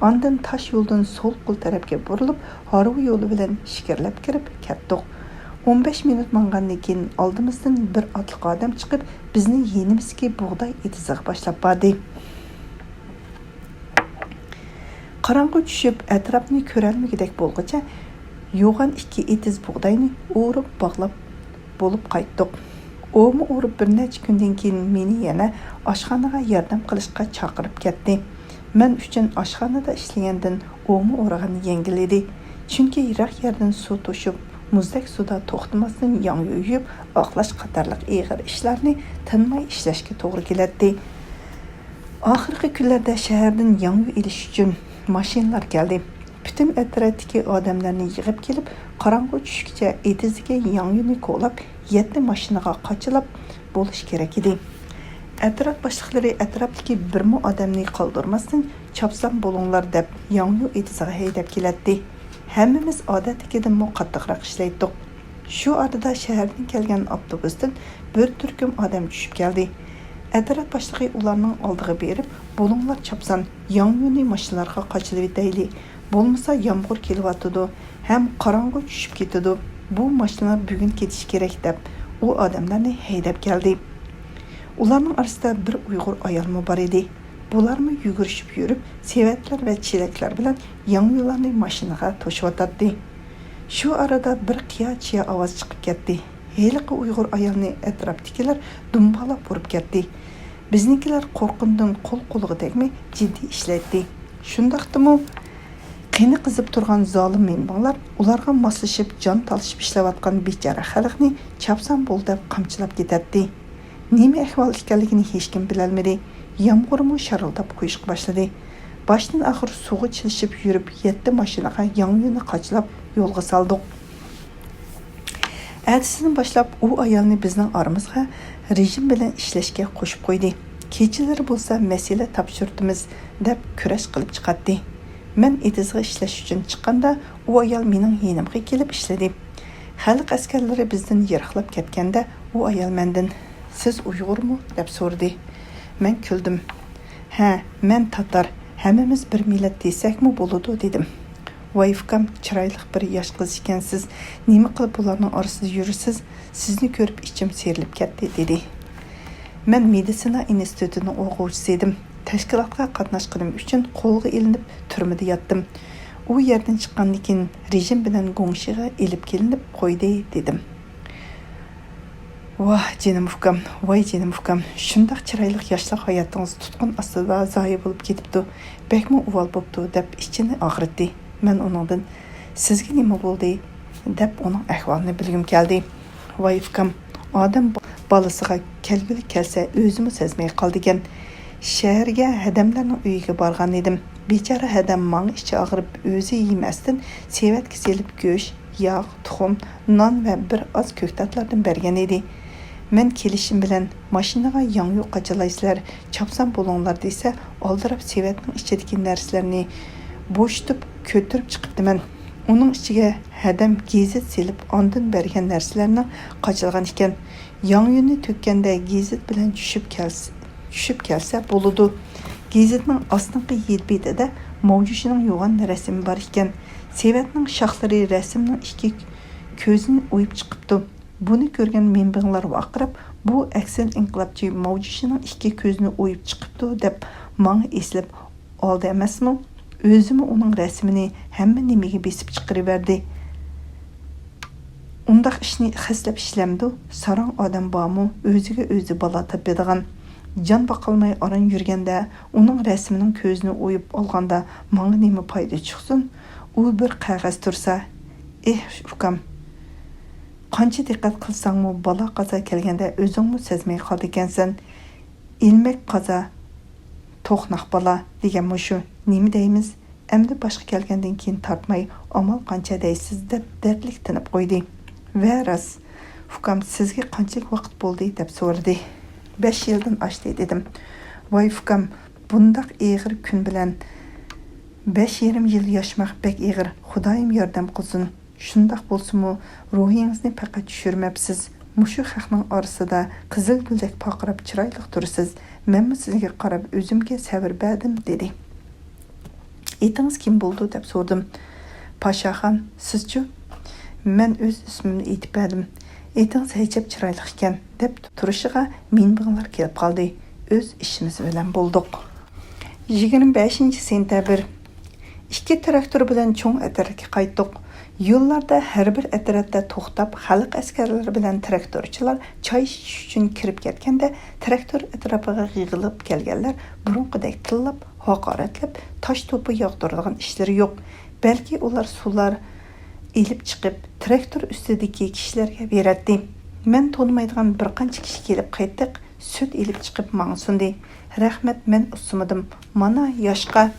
ئاندىن تاش يولدىن سول قول تەرەپكە بۇرۇلۇپ، ھارۋا يولى بىلەن ئىچكىرىلەپ كىرىپ كەتتۇق. ئون بەش مىنۇت ماڭغاندىن كېيىن ئالدىمىزدىن بىر ئاتلىق ئادەم چىقىپ، بىزنى يېنىمىزدىكى بۇغداي ئېتىزىغا باشلاپ باردى. قاراڭغۇ چۈشۈپ، ئەتراپنى كۆرەلمىگۈدەك بولغۇچە، يوغان ئىككى ئېتىز بۇغداينى ئورۇپ باغلاپ بولۇپ قايتتۇق. ئوۋمۇ ئورۇپ بىر نەچچە كۈندىن كېيىن مېنى يەنە ئاشخانىغا ياردەم قىلىشقا چاقىرىپ كەتتى. مەن ئۈچۈن ئاشخانىدا ئىشلىگەندىن ئوۋمۇ ئورىغىنى يەڭگىل ئىدى. چۈنكى يىراق يەردىن سۇ توشۇپ، مۇزدەك سۇدا توختىماستىن ياڭيۇ يۇيۇپ ئاقلاش قاتارلىق ئېغىر ئىشلارنى تىنماي ئىشلەشكە توغرا كېلەتتى. ئاخىرقى كۈنلەردە شەھەردىن ياڭيۇ ئېلىش ئۈچۈن ماشىنىلار كەلدى. پۈتۈن ئەترەتتىكى ئادەملەرنى يىغىپ كېلىپ، قاراڭغۇ چۈشكىچە ئېتىزدىكى ياڭيۇنى كولاپ، يەتتە ماشىنىغا قاچىلاپ بولۇش كېرەك ئىدى. ئەترەت باشلىقلىرى ئەتراپتىكى بىرمۇ ئادەمنى قالدۇرماستىن، «چاپسان بولۇڭلار» دەپ، ياڭيۇ ئېتىزىغا ھەيدەپ كېلەتتى. ھەممىمىز ئادەتتىكىدىنمۇ قاتتىقراق ئىشلەيتتۇق. شۇ ئارىدا شەھەردىن كەلگەن ئاپتوبۇستىن بىر تۈركۈم ئادەم چۈشۈپ كەلدى. ئەترەت باشلىقى ئۇلارنىڭ ئالدىغا بېرىپ، «بولۇڭلار چاپسان، ياڭيۇنى ماشىنىلارغا قاچىلىۋېتەيلى، بولمىسا يامغۇر كېلىۋاتىدۇ ھەم قاراڭغۇ چۈشۈپ كېتىدۇ، بۇ ماشىنىلار بۈگۈن كېتىشى كېرەك» دەپ، ئۇ ئادەملەرنى ھەيدەپ كەلدى. ئۇلارنىڭ ئارىسىدا بىر ئۇيغۇر ئايالمۇ بار ئىدى. بۇلارمۇ يۈگۈرۈشۈپ يۈرۈپ، سېۋەتلەر ۋە چېلەكلەر بىلەن ياڭيۇلارنى ماشىنىغا توشۇۋاتاتتى. شۇ ئارىدا بىر قىيا-چىيا ئاۋاز چىقىپ كەتتى. ھېلىقى ئۇيغۇر ئايالنى ئەتراپتىكىلەر دۇمبالاپ ئۇرۇپ كەتتى. بىزنىڭكىلەر قورققىنىدىن قول قولىغا تەگمەي جىددىي ئىشلەيتتى. شۇنداقتىمۇ قېنى قىزىپ تۇرغان زالىم مىنبىڭلار ئۇلارغا ماسلىشىپ جان تالىشىپ ئىشلەۋاتقان بىچارە خەلقنى «چاپسان بول» دەپ قامچىلاپ كېتەتتى. نېمە ئەھۋال ئىكەنلىكىنى ھېچكىم بىلەلمىدى. يامغۇرمۇ شارىلداپ قۇيۇشقا باشلىدى. باشتىن ئاخىر سۇغا چىلىشىپ يۈرۈپ، يەتتە ماشىنىغا ياڭيۈنى قاچىلاپ يولغا سالدۇق. ئەتىسىدىن باشلاپ ئۇ ئايالنى بىزنىڭ ئارىمىزغا رېجىم بىلەن ئىشلەشكە قوشۇپ قويدى. كېچىلىرى بولسا مەسىلە تاپشۇرتىمىز دەپ كۈرەش قىلىپ چىقاتتى. مەن ئېتىزغا ئىشلەش ئۈچۈن چىققاندا، ئۇ ئايال مېنىڭ يېنىمغا كېلىپ ئىشلىدى. خەلق ئەسكەرلىرى بىزدىن يىراقلاپ كەتكەندە، ئۇ ئايال مەندىن، «سىز ئۇيغۇرمۇ؟» دەپ سورىدى. مەن كۈلدۈم. «ھە، مەن تاتار. ھەممىمىز بىر مىللەت دېسەكمۇ بولىدۇ»، دېدىم. «ۋاي ئۇكام، چىرايلىق بىر ياش قىز ئىكەنسىز. نېمە قىلىپ بۇلارنىڭ ئارىسىدا يۈرىسىز؟ سىزنى كۆرۈپ ئىچىم سىيرىلىپ كەتتى»، دېدى. مەن مېدىتسىنا ئىنستىتۇتىنىڭ ئوقۇغۇچىسى ئىدىم. تەشكىلاتقا قاتناشقىنىم ئۈچۈن قولغا ئېلىنىپ، تۈرمىدە ياتتىم. ئۇ يەردىن چىققاندىن كېيىن، رېجىم بىلەن گۇڭشىغا ئېلىپ كېلىنىپ قويدى، دېدىم. ۋاھ، جېنىم ئۇكام، ۋاي جېنىم ئۇكام، شۇنداق چىرايلىق ياشلىق ھاياتىڭىز تۇتقۇن ئاستىدا زايە بولۇپ كېتىپتۇ. بەكمۇ ئۇۋال بوپتۇ، دەپ ئىچىنى ئاغرىتتى. مەن ئۇنىڭدىن، سىزگە نېمە بولدى؟ دەپ ئۇنىڭ ئەھۋالىنى بىلگۈم كەلدى. ۋاي ئۇكام، ئادەم بالىسىغا كەلگۈلۈك كەلسە ئۆزىمۇ سەزمەي قالىدىكەن. شەھەرگە ھەدەملەرنىڭ ئۆيىگە بارغان ئىدىم. بىچارە ھەدەم ماڭا ئىچى ئاغرىپ ئۆزى يېمەستىن سېۋەتكە سېلىپ گۆش، ياغ، تۇخۇم، نان ۋە بىر ئاز كۆكتاتلاردىن بەرگەن ئىدى. مەن كېلىشىم بىلەن، ماشىنىغا ياڭيۇ قاچىلايسىلەر، چاپسان بولۇڭلار دېسە، ئالدىراپ سېۋەتنىڭ ئىچىدىكى نەرسىلەرنى بوشىتىپ كۆتۈرۈپ چىقىپتىمەن. ئۇنىڭ ئىچىگە ھەدەم گېزىت سېلىپ، ئاندىن بەرگەن نەرسىلەرنىڭ قاچىلىغان ئىكەن. ياڭيۇنى تۆككەندە گېزىت بىلەن چۈشۈپ كەلسە، چۈشۈپ كەلسە بولىدۇ. گېزىتنىڭ ئاستىنقى يېرى بېتىدە ماۋجۈشىنىڭ يوغان رەسىمى بار ئىكەن. سېۋەتنىڭ شاخلىرى رەسىمنىڭ ئىككى كۆزىنى ئويۇپ چىقىپتۇ. بۇنى كۆرگەن مىنبىڭلار ۋارقىراپ، بۇ ئەكسىل ئىنقىلابچى ماۋجۈشىنىڭ ئىككى كۆزىنى ئويۇپ چىقىپتۇ، دەپ ماڭا ئېسىلىپ ئالدى ئەمەسمۇ؟ ئۆزىمۇ ئۇنىڭ رەسىمىنى ھەممە نېمىگە بېسىپ چىقىرىۋەردى. ئۇنداق ئىشنى خەسلەپ ئىشلەمدۇ؟ ساراڭ ئادەم بارمۇ؟ ئۆزىگە ئۆزى بالا تېپىدىغان. جان باقالماي ئاران يۈرگەندە، ئۇنىڭ رەسىمىنىڭ كۆزىنى ئويۇپ ئالغاندا ماڭا نېمە پايدا چىقسۇن؟ ئۇ بىر قەغەز تۇرسا. ئېھ، ئۇكام! قانچە دىققەت قىلساڭمۇ، بالا قازا كەلگەندە ئۆزۈڭمۇ سەزمەي قالىدىكەنسەن. ئىلمەك قازا، توقناق بالا دېگەن مۇشۇ. نېمە دەيمىز؟ ئەمدى باشقا كەلگەندىن كېيىن تارتماي، ئامال قانچە دەيسىز، دەپ دەردلىك تىنىپ قويدى. ۋە راست، ئۇكام، سىزگە قانچىلىك ۋاقىت بولدى؟ دەپ سورىدى. بەش يىلدىن ئاشتى، دېدىم. ۋاي ئۇكام، بۇنداق ئېغىر كۈن بىلەن بەش يېرىم يىل ياشىماق بەك ئېغىر، خۇدايىم ياردەم قىلسۇن. شۇنداق بولسىمۇ، روھىڭىزنى پەقەت چۈشۈرمەپسىز. مۇشۇ خەقنىڭ ئارىسىدا قىزىل گۈلدەك پارقىراپ چىرايلىق تۇرىسىز. مەنمۇ سىزگە قاراپ ئۆزۈمگە سەۋر بەردىم، دېدى. ئېتىڭىز كىم بولىدۇ؟ دەپ سورىدىم. پاشاخان، سىزچۇ؟ مەن ئۆز ئىسمىمنى ئېيتىپ بەردىم. ئېتىڭىز ئەجەب چىرايلىق ئىكەن، دەپ تۇرۇشىغا مىنبىڭلار كېلىپ قالدى. ئۆز ئىشىمىز بىلەن بولدۇق. يىگىرمە بەشىنچى سېنتەبىر. ئىككى تىراكتور بىلەن چوڭ ئەترەتكە قايتتۇق. يوللاردا ھەر بىر ئەترەتتە توختاپ، خەلق ئەسكەرلىرى بىلەن تىراكتورچىلار چاي ئىچىش ئۈچۈن كىرىپ كەتكەندە، تىراكتور ئەتراپىغا يىغىلىپ كەلگەنلەر بۇرۇنقىدەك تىللاپ، ھاقارەتلەپ، تاش توپا ياغدۇرىدىغان ئىشلىرى يوق. بەلكى ئۇلار سۇلار ئېلىپ چىقىپ، تىراكتور ئۈستىدىكى كىشىلەرگە بېرەتتى. مەن تونۇمايدىغان بىر قانچە كىشى كېلىپ قېتىق سۈت ئېلىپ چىقىپ ماڭا سۇندى. رەھمەت، مەن ئۇسسىمىدىم. مانا ياشقا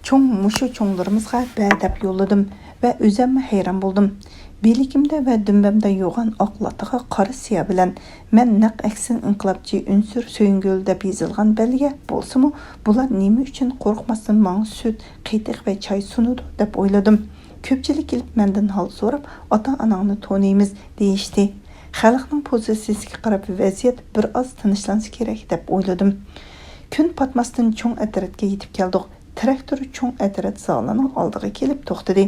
چوڭ مۇشۇ چوڭلىرىمىزغا بەر دەپ يوللىدىم ۋە ئۆزەممۇ ھەيران بولدۇم. بىلىكىمدە ۋە دۈمبەمدە يوغان ئاق لاتىغا قارا سىيا بىلەن مەن نەق ئەكسىل ئىنقىلابچى ئۈنسۈر سۆيۈنگۈل دەپ يېزىلغان بەلگە بولسىمۇ، بۇلار نېمە ئۈچۈن قورقماستىن ماڭا سۈت، قېتىق ۋە چاي سۇنىدۇ دەپ ئويلىدىم. كۆپچىلىك كېلىپ مەندىن ھال سوراپ، ئاتا-ئاناڭنى تونۇيمىز دېيىشتى. خەلقنىڭ پوزىتسىيىسىگە قاراپ ۋەزىيەت بىر ئاز تىنچلانسا كېرەك دەپ ئويلىدىم. كۈن پاتماستىن چوڭ ئەترەتكە يېتىپ كەلدۇق. تىراكتور چوڭ ئەترەت زالىنىڭ ئالدىغا كېلىپ توختىدى.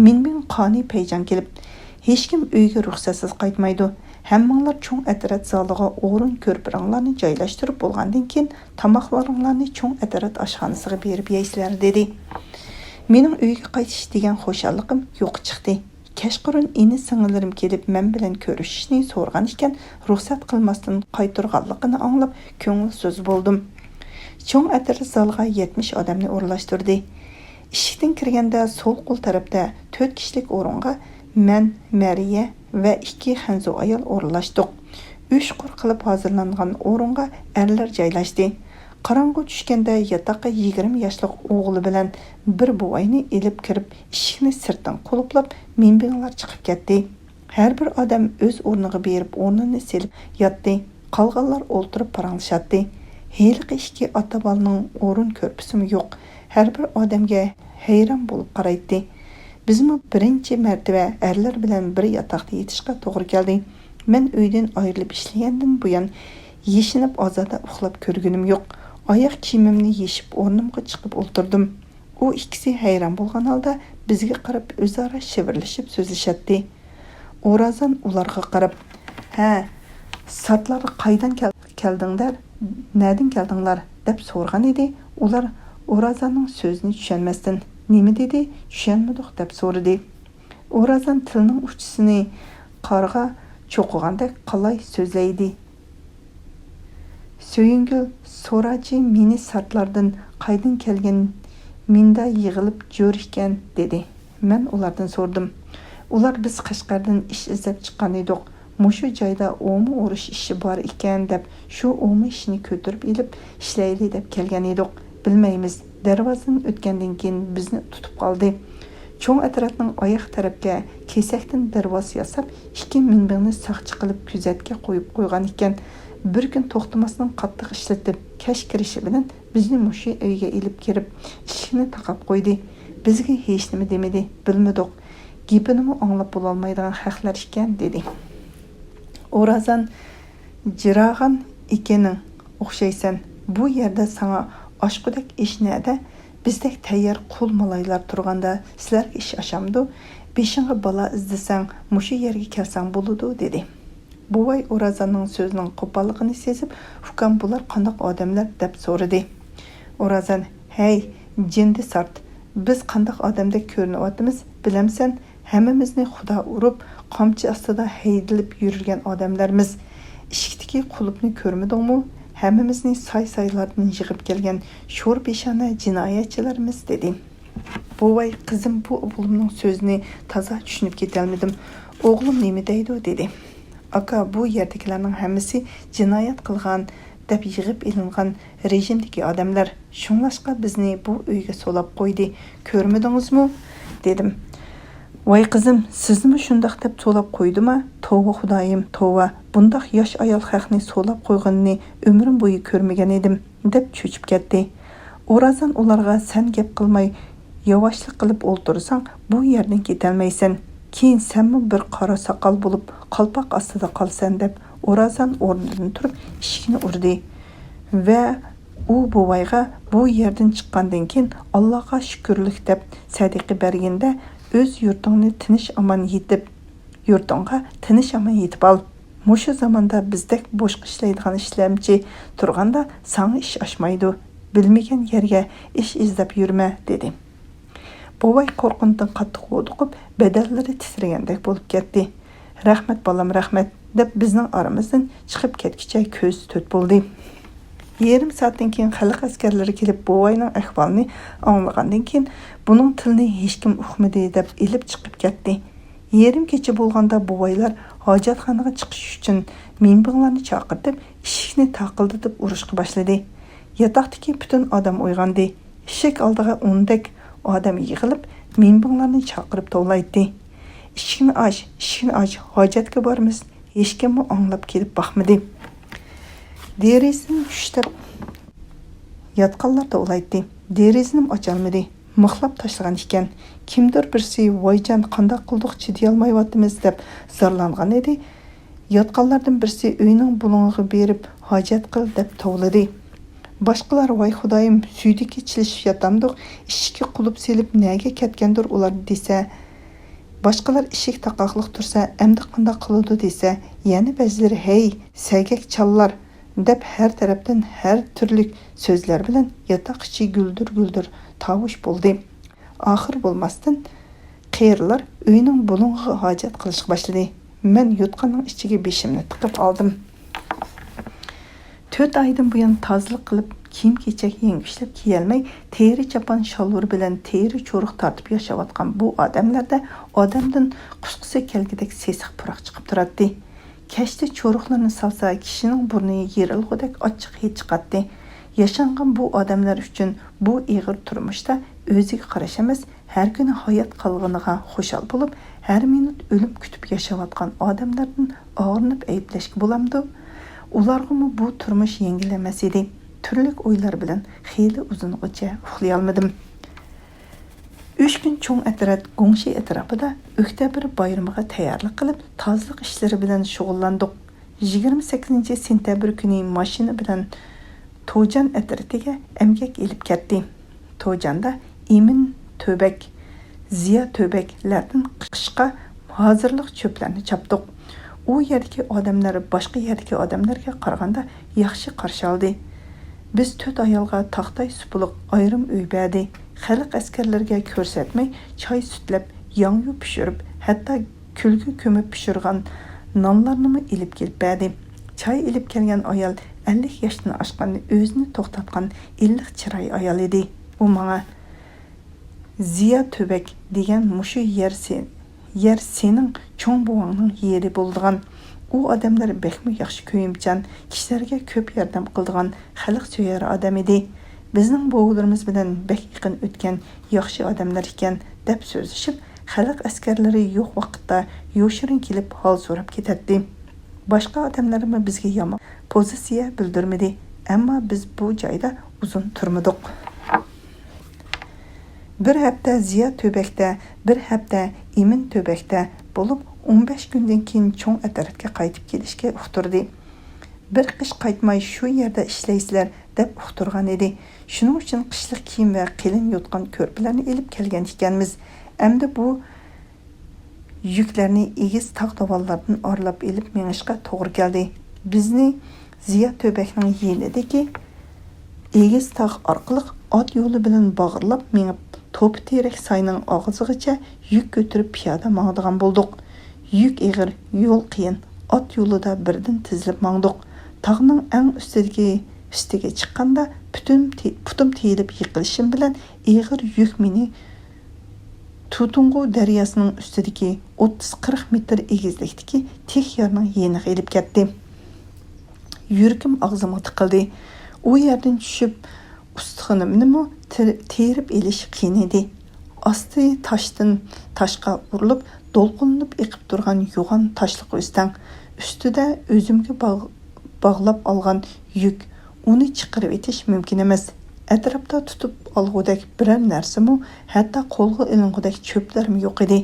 مىنبىڭ قانى پەيجاڭ كېلىپ، ھېچكىم ئۆيىگە رۇخسەتسىز قايتمايدۇ. ھەممىڭلار چوڭ ئەترەت زالىغا ئورۇن كۆرپىلىرىڭلارنى جايلاشتۇرۇپ بولغاندىن كېيىن، تاماقلىرىڭلارنى چوڭ ئەترەت ئاشخانىسىغا بېرىپ يەيسىلەر، دېدى. مېنىڭ ئۆيگە قايتىش دېگەن خۇشاللىقىم يوققا چىقتى. كەچقۇرۇن ئىنى-سىڭىللىرىم كېلىپ مەن بىلەن كۆرۈشۈشنى سورىغان ئىكەن، رۇخسەت قىلماستىن قايتۇرغانلىقىنى ئاڭلاپ كۆڭۈلسىز بولدۇم. چوڭ ئەترەت زالغا يەتمىش ئادەمنى ئورۇنلاشتۇردى. ئىشىكتىن كىرگەندە سول قول تەرەپتە تۆت كىشىلىك ئورۇنغا مەن، مەرىيە ۋە ئىككى خەنزۇ ئايال ئورۇنلاشتۇق. ئۈچ قۇر قىلىپ ھازىرلانغان ئورۇنغا ئەرلەر جايلاشتى. قاراڭغۇ چۈشكەندە ياتاققا يىگىرمە ياشلىق ئوغلى بىلەن بىر بوۋاينى ئېلىپ كىرىپ، ئىشىكنى سىرتتىن قۇلۇپلاپ، مىڭبىڭلار چىقىپ كەتتى. ھەر بىر ئادەم ئۆز ئورنىغا بېرىپ ئورنىنى سېلىپ ياتتى. قالغانلار ئولتۇرۇپ پاراڭلىشاتتى. ھېلىقى ئىككى ئاتا-بالىنىڭ ئورۇن كۆرپىسىمۇ يوق. ھەر بىر ئادەمگە ھەيران بولۇپ قارايتتى. بىزمۇ بىرىنچى مەرتىۋە ئەرلەر بىلەن بىر ياتاقتا يېتىشقا توغرا كەلدى. مەن ئۆيدىن ئايرىلىپ ئىشلىگەندىن بۇيان يېشىنىپ ئازادە ئۇخلاپ كۆرگىنىم يوق. ئاياغ كىيىمىمنى يېشىپ ئورنۇمغا چىقىپ ئولتۇردۇم. ئۇ ئىككىسى ھەيران بولغان ھالدا بىزگە قاراپ ئۆزئارا شىۋىرلىشىپ سۆزلىشەتتى. ئورازان ئۇلارغا قاراپ، ھە، سارتلارغا قايدىن كەل-، كەلدىڭلار، نەدىن كەلدىڭلار؟ دەپ سورىغان ئىدى. ئۇلار ئورازاننىڭ سۆزىنى چۈشەنمەستىن، نېمە دېدى، چۈشەنمىدۇق، دەپ سورىدى. ئورازان تىلىنىڭ ئۇچىسىنى قارغا چوقۇغاندەك قالاي سۆزلەيدى. سۆيۈنگۈل، سوراچى مېنى سارتلاردىن قايدىن كەلگەن مىندا يىغىلىپ جۆر ئىكەن، دېدى. مەن ئۇلاردىن سورىدىم. ئۇلار بىز قەشقەردىن ئىش ئىزدەپ چىققان ئىدۇق. مۇشۇ جايدا ئوما ئورۇش ئىشى بار ئىكەن دەپ، شۇ ئوما ئىشىنى كۆتۈرۈپ ئېلىپ ئىشلەيلى دەپ كەلگەن ئىدۇق. بىلمەيمىز، دەرۋازىدىن ئۆتكەندىن كېيىن بىزنى تۇتۇپ قالدى. چوڭ ئەترەتنىڭ ئاياغ تەرەپكە كېسەكتىن دەرۋازا ياساپ، ئىككى مىنبىڭنى ساقچى قىلىپ كۆزەتكە قويۇپ قويغان ئىكەن. بىر كۈن توختىماستىن قاتتىق ئىشلىتىپ، كەچ كىرىشى بىلەن بىزنى مۇشۇ ئۆيگە ئېلىپ كىرىپ، ئىشىكنى تاقاپ قويدى. بىزگە ھېچنېمە دېمىدى، بىلمىدۇق. گېپىنىمۇ ئاڭلاپ بولالمايدىغان خەقلەر ئىكەن، دېدى. ئورازان جىراغان ئىكىنىڭ ئوخشايسەن. بۇ يەردە ساڭا ئاشقۇدەك ئىش نەدە؟ بىزدەك تەييار قۇل مالايلار تۇرغاندا سىلەرگە ئىش ئاشامدۇ؟ بېشىڭغا بالا ئىزدىسەڭ، مۇشۇ يەرگە كەلسەڭ بولىدۇ، دېدى. بوۋاي ئورازاننىڭ سۆزىنىڭ قوپاللىقىنى سېزىپ، ئۇكام، بۇلار قانداق ئادەملەر؟ دەپ سورىدى. ئورازان، ھەي، جىندى سارت، بىز قانداق ئادەمدەك كۆرۈنۈۋاتىمىز، بىلەمسەن؟ ھەممىمىزنى خۇدا ئۇرۇپ، قامچا ئاستىدا ھەيدىلىپ يۈرۈلگەن ئادەملەرمىز. ئىشىكتىكى قۇلۇپنى كۆرمىدىڭمۇ؟ ھەممىمىزنى ساي-سايلاردىن يىغىپ كەلگەن شور پېشانە جىنايەتچىلەرمىز، دېدى. بوۋاي، قىزىم، بۇ ئوغلۇمنىڭ سۆزىنى تازا چۈشىنىپ كېتەلمىدىم. ئوغلۇم نېمە دەيدۇ؟ دېدى. ئاكا، بۇ يەردىكىلەرنىڭ ھەممىسى جىنايەت قىلغان، دەپ يىغىپ ئېلىنغان رېجىمدىكى ئادەملەر. شۇڭلاشقا بىزنى بۇ ئۆيگە سولاپ قويدى. كۆرمىدىڭىزمۇ؟ دېدىم. ۋاي قىزىم، سىزنىمۇ شۇنداق دەپ سولاپ قويدىما؟ توۋا خۇدايىم، توۋا. بۇنداق ياش ئايال خەقنى سولاپ قويغىنىنى ئۆمرۈم بويى كۆرمىگەن ئىدىم، دەپ چۆچۈپ كەتتى. ئورازان ئۇلارغا، سەن گەپ قىلماي، ياۋاشلىق قىلىپ ئولتۇرساڭ، بۇ يەردىن كېتەلمەيسەن. كېيىن سەنمۇ بىر قارا ساقال بولۇپ، قالپاق ئاستىدا قالىسەن، دەپ ئورازان ئورنىدىن تۇرۇپ ئىشىكنى ئۇردى. ۋە ئۇ بوۋايغا، بۇ يەردىن چىققاندىن كېيىن ئاللاغا شۈكۈرلۈك دەپ سەدىقە بەرگىنىدە، ئۆز يۇرتۇڭنى تىنچ ئامان يېتىپ، يۇرتۇڭغا تىنچ ئامان يېتىپ ئال. مۇشۇ زاماندا بىزدەك بوشقا ئىشلەيدىغان ئىشلەمچى تۇرغاندا ساڭا ئىش ئاشمايدۇ. بىلمىگەن يەرگە ئىش ئىزدەپ يۈرمە، دېدى. بوۋاي قورقۇنچتىن قاتتىق ھودۇقۇپ، بەدەنلىرى تىترىگەندەك بولۇپ كەتتى. رەھمەت، بالام، رەھمەت، دەپ بىزنىڭ ئارىمىزدىن چىقىپ كەتكۈچە كۆز تۆت بولدى. يېرىم سائەتتىن كېيىن خەلق ئەسكەرلىرى كېلىپ، بوۋاينىڭ ئەھۋالىنى ئاڭلىغاندىن كېيىن، بۇنىڭ تىلىنى ھېچكىم ئۇقمىدى، دەپ ئېلىپ چىقىپ كەتتى. يېرىم كېچە بولغاندا بوۋايلار ھاجەتخانىغا چىقىش ئۈچۈن مىنبىڭلارنى چاقىرتىپ، ئىشىكنى تاقىلدىتىپ ئۇرۇشقا باشلىدى. ياتاقتىكى پۈتۈن ئادەم ئويغاندى. ئىشىك ئالدىغا ئوندەك ئادەم يىغىلىپ، مىنبىڭلارنى چاقىرىپ توۋلايتتى. ئىشىكنى ئاچ، ئىشىكنى ئاچ، ھاجەتكە بارىمىز. ھېچكىممۇ ئاڭلاپ كېلىپ باقمىدى. دېرىزىنى چۈشتەپ ياتقانلار توۋلايتتى. دېرىزىنىمۇ ئاچالمىدى. مىخلاپ تاشلىغان ئىكەن. كىمدۇر بىرسى، ۋايجان، قانداق قىلدۇق، چىدىيالمايۋاتىمىز، دەپ زارلانغان ئىدى. ياتقانلاردىن بىرسى، ئۆينىڭ بۇلۇڭىغا بېرىپ ھاجەت قىل، دەپ توۋلىدى. باشقىلار، ۋاي خۇدايىم، سۈيدۈكى چىلىشىپ ياتامدۇق، ئىشىككە قۇلۇپ سېلىپ نەگە كەتكەندۇر ئۇلار، دېسە، باشقىلار ئىشىك تاقاقلىق تۇرسا، ئەمدى قانداق قىلىدۇ، دېسە، يەنە بەزىلىرى، ھەي، سەگەك چاللار، دەپ ھەر تەرەپتىن ھەر تۈرلۈك سۆزلەر بىلەن ياتاق ئىچى گۈلدۈر-گۈلدۈر تاۋۇش بولدى. ئاخىر بولماستىن، قېرىلار ئۆينىڭ بۇلۇڭىغا ھاجەت قىلىشقا باشلىدى. مەن يوتقاننىڭ ئىچىگە بېشىمنى تىقىپ ئالدىم. تۆت ئايدىن بۇيان تازىلىق قىلىپ، كىيىم-كېچەك يەڭگۈشلەپ كىيەلمەي، تېرە چاپان شالۋۇر بىلەن تېرە چورۇق تارتىپ ياشاۋاتقان بۇ ئادەملەردە ئادەمدىن قۇسقۇسى كەلگۈدەك سېسىق پۇراق چىقىپ تۇراتتى. كەچتە چورۇقلىرىنى سالسا، كىشىنىڭ بۇرنى يېرىلغۇدەك ئاچچىق ھىد چىقاتتى. ياشانغان بۇ ئادەملەر ئۈچۈن بۇ ئېغىر تۇرمۇشتا ئۆزىگە قاراش ئەمەس، ھەر كۈنى ھايات قالغىنىغا خۇشال بولۇپ، ھەر مىنۇت ئۆلۈم كۈتۈپ ياشاۋاتقان ئادەملەردىن ئاغرىنىپ ئەيىبلەشكە بولامدۇ؟ ئۇلارغىمۇ بۇ تۇرمۇش يەڭگىل ئەمەس ئىدى. تۈرلۈك ئويلار بىلەن خېلى ئۇزۇنغىچە ئۇخلىيالمىدىم. ئۈچ كۈن چوڭ ئەترەت گۇڭشى ئەتراپىدا ئۆكتەبىر بايرىمىغا تەييارلىق قىلىپ، تازىلىق ئىشلىرى بىلەن شۇغۇللاندۇق. يىگىرمە سەككىزىنچى سېنتەبىر كۈنى ماشىنا بىلەن توجان ئەترىتىگە ئەمگەك ئېلىپ كەتتى. توجاندا ئىمىن تۆبەك، زىيا تۆبەكلەردىن قىشقا ھازىرلىق چۆپلەرنى چاپتۇق. ئۇ يەردىكى ئادەملەر باشقا يەردىكى ئادەملەرگە قارىغاندا ياخشى قارشى ئالدى. بىز تۆت ئايالغا تاختاي سۇپىلىق ئايرىم ئۆي بەردى. خەلق ئەسكەرلىرىگە كۆرسەتمەي چاي سۈتلەپ، ياڭيۇ پىشۇرۇپ، ھەتتا كۈلگە كۆمۈپ پىشۇرغان نانلارنىمۇ ئېلىپ كېلىپ بەردى. چاي ئېلىپ كەلگەن ئايال ئەللىك ياشتىن ئاشقان ئۆزىنى توختاتقان ئىللىق چىراي ئايال ئىدى. ئۇ ماڭا، زىيا تۆبەك دېگەن مۇشۇ يەر سېنىڭ چوڭ بوۋاڭنىڭ يېرى بولىدىغان. ئۇ ئادەملەر بەكمۇ ياخشى كۆيۈمچان، كىشىلەرگە كۆپ ياردەم قىلىدىغان خەلقسۆيەر ئادەم ئىدى. بىزنىڭ بوۋىلىرىمىز بىلەن بەك يېقىن ئۆتكەن ياخشى ئادەملەر ئىكەن، دەپ سۆزلىشىپ، خەلق ئەسكەرلىرى يوق ۋاقىتتا يوشۇرۇن كېلىپ ھال سوراپ كېتەتتى. باشقا ئادەملەرمۇ بىزگە يامان پوزىتسىيە بىلدۈرمىدى، ئەمما بىز بۇ جايدا ئۇزۇن تۇرمىدۇق. بىر ھەپتە زىيا تۆبەكتە، بىر ھەپتە ئىمىن تۆبەكتە بولۇپ، ئون بەش كۈندىن كېيىن چوڭ ئەترەتكە قايتىپ كېلىشكە ئۇقتۇردى. بىر قىش قايتماي شۇ يەردە ئىشلەيسىلەر، دەپ ئۇقتۇرغان ئىدى. شۇنىڭ ئۈچۈن قىشلىق كىيىم ۋە قېلىن يوتقان كۆرپىلەرنى ئېلىپ كەلگەن ئىكەنمىز. ئەمدى بۇ يۈكلەرنى ئېگىز تاغ داۋانلاردىن ئارىلاپ ئېلىپ مېڭىشقا توغرا كەلدى. بىزنى زىيا تۆبەكنىڭ يېنىدىكى ئېگىز تاغ ئارقىلىق ئات يولى بىلەن باغرىلاپ مېڭىپ، توپا تېرەك ساينىڭ ئاغزىغىچە يۈك كۆتۈرۈپ پىيادە ماڭىدىغان بولدۇق. يۈك ئېغىر، يول قىيىن، ئات يولىدا بىردىن تىزىلىپ ماڭدۇق. تاغنىڭ ئەڭ ئۈستىدىكى، ئۈستىگە چىققاندا پۈتۈن تې-، پۇتۇم تېيىلىپ يىقىلىشىم بىلەن ئېغىر يۈك مېنى تۇتۇڭغۇ دەرياسىنىڭ ئۈستىدىكى ئوتتۇز قىرىق مېتىر ئېگىزلىكتىكى تىك يارنىڭ يېنىغا ئېلىپ كەتتى. يۈرىكىم ئاغزىمغا تىقىلدى. ئۇ يەردىن چۈشۈپ، ئۇستىخىنىمنىمۇ تىر-، تېرىپ ئېلىش قىيىن ئىدى. ئاستى تاشتىن تاشقا ئۇرۇلۇپ، دولقۇنلىنىپ ئېقىپ تۇرغان يوغان تاشلىق ئۆستەڭ. ئۈستىدە ئۆزۈمگە باغ-، باغلاپ ئالغان يۈك. ئۇنى چىقىرىۋېتىش مۇمكىن ئەمەس. ئەتراپتا تۇتۇپ ئالغۇدەك بىرەر نەرسىمۇ، ھەتتا قولغا ئېلىنغۇدەك چۆپلەرمۇ يوق ئىدى.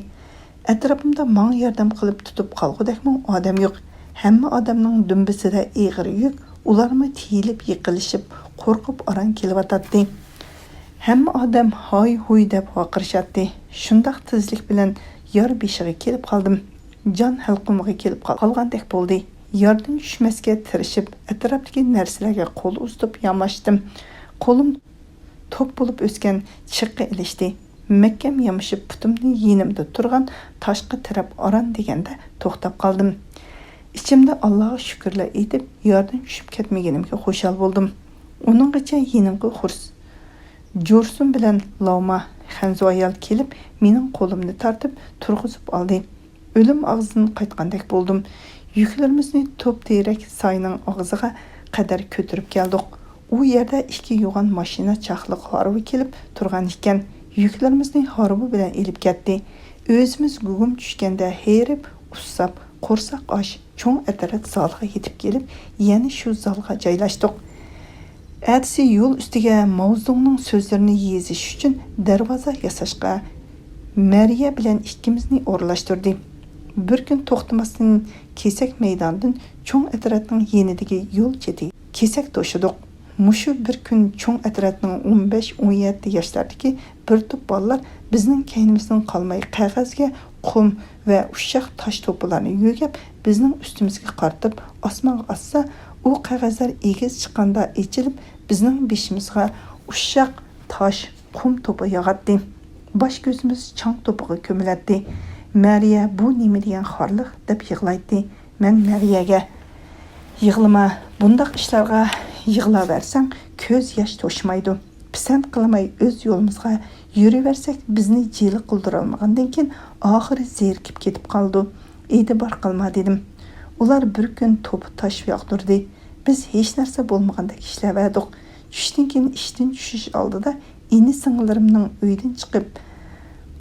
ئەتراپىمدا ماڭا ياردەم قىلىپ تۇتۇپ قالغۇدەكمۇ ئادەم يوق. ھەممە ئادەمنىڭ دۈمبىسىدە ئېغىر يۈك، ئۇلارمۇ تېيىلىپ يىقىلىشىپ، قورقۇپ ئاران كېلىۋاتاتتى. ھەممە ئادەم ھاي-ھۇي دەپ ۋارقىرىشاتتى. شۇنداق تېزلىك بىلەن يار بېشىغا كېلىپ قالدىم. جان ھەلقۇمىغا كېلىپ قال-، قالغاندەك بولدى. ياردىن چۈشمەسكە تىرىشىپ، ئەتراپتىكى نەرسىلەرگە قول ئۇزىتىپ ياماشتىم. قولۇم توپ بولۇپ ئۆسكەن چىققا ئىلىشتى. مەھكەم يامىشىپ پۇتۇمنى يېنىمدا تۇرغان تاشقا تىرەپ ئاران دېگەندە توختاپ قالدىم. ئىچىمدە ئاللاغا شۈكۈرلەر ئېيتىپ، ياردىن چۈشۈپ كەتمىگىنىمگە خۇشال بولدۇم. ئۇنىڭغىچە يېنىمغا خۇرس-، جورسۇن بىلەن لاۋما خەنزۇ ئايال كېلىپ، مېنىڭ قولۇمنى تارتىپ تۇرغۇزۇپ ئالدى. ئۆلۈم ئاغزىدىن قايتقاندەك بولدۇم. يۈكلىرىمىزنى توپ تېرەك ساينىڭ ئاغزىغا قەدەر كۆتۈرۈپ كەلدۇق. ئۇ يەردە ئىككى يوغان ماشىنا چاقلىق ھارۋا كېلىپ تۇرغان ئىكەن. يۈكلىرىمىزنى ھارۋا بىلەن ئېلىپ كەتتى. ئۆزىمىز گۇگۇم چۈشكەندە ھېرىپ، ئۇسساپ، قورساق ئاچ، چوڭ ئەترەت زالغا يېتىپ كېلىپ، يەنە شۇ زالغا جايلاشتۇق. ئەتىسى يول ئۈستىگە ماۋزۇڭنىڭ سۆزلىرىنى يېزىش ئۈچۈن دەرۋازا ياساشقا، مەرىيە بىلەن ئىككىمىزنى ئورۇنلاشتۇردى. بىر كۈن توختىماستىن كېسەك مەيدانىدىن چوڭ ئەترەتنىڭ يېنىدىكى يول چېتىگە كېسەك توشىدۇق. مۇشۇ بىر كۈن چوڭ ئەترەتنىڭ ئون بەش، ئون يەتتە ياشلاردىكى بىر توپ بالىلار بىزنىڭ كەينىمىزدىن قالماي قەغەزگە قۇم ۋە ئۇششاق تاش توپىلارنى يۆگەپ، بىزنىڭ ئۈستىمىزگە قارىتىپ ئاسمانغا ئاتسا، ئۇ قەغەزلەر ئېگىز چىققاندا ئېچىلىپ، بىزنىڭ بېشىمىزغا ئۇششاق تاش، قۇم توپا ياغاتتى. باش كۆزىمىز چاڭ توپىغا كۆمۈلەتتى. مەرىيە، «بۇ نېمە دېگەن خارلىق؟» دەپ يىغلايتتى. مەن مەرىيەگە، «يىغلىما، بۇنداق ئىشلارغا يىغلاۋەرسەڭ، كۆز ياش توشمايدۇ. پىسەنت قىلماي ئۆز يولىمىزغا يۈرۈۋەرسەك، بىزنى جىلە قىلدۇرالمىغاندىن كېيىن، ئاخىرى زېرىكىپ كېتىپ قالىدۇ. ئېتىبار قىلما» دېدىم. ئۇلار بىر كۈن توپا تاش ياغدۇردى. بىز ھېچنەرسە بولمىغاندەك ئىشلەۋەردۇق. چۈشتىن كېيىن ئىشتىن چۈشۈش ئالدىدا ئىنى-سىڭىللىرىمنىڭ ئۆيدىن چىقىپ